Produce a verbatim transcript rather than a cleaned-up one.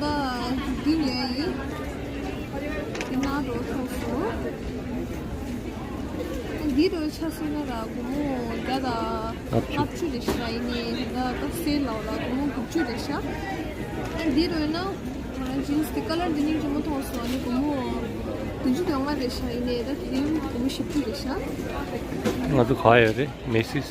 ད་འདི་ལས་ཡིན། འདི་ནང་འགྲོ་ཐུབ་སོང་། འདི་འགྲོ་ཆ་སོང་ན་ར་སྒོར་མོ་བརྒྱ་དང་ལྔ་བཅུ། ལྔ་བཅུ་རེད་ཤག་ཡིན་ནའི་ད་ད་སེལ་ལ་ལ་སྒོར་མོ་དགུ་བཅུ་རེད་ཤག་ཨ་འདི་འགྲོ་ན་ང་རང་ཇིན་སི་དེ་ཀ་ལར་འདི་སྙིང་རྗེ་མོ་མཐོང་སོང་། ཨ་ནི་སྒོར་མོ་བདུན་ཅུ་དོན་ལྔ་རེད་ཤག་ཡིན་ནའི་ད་དེ་རིང་སྒོར་མོ་བཞི་བཅུ་རེད་ཤག་ང་ཚོ་ག་ཡོད་རེད། མེ་སིས།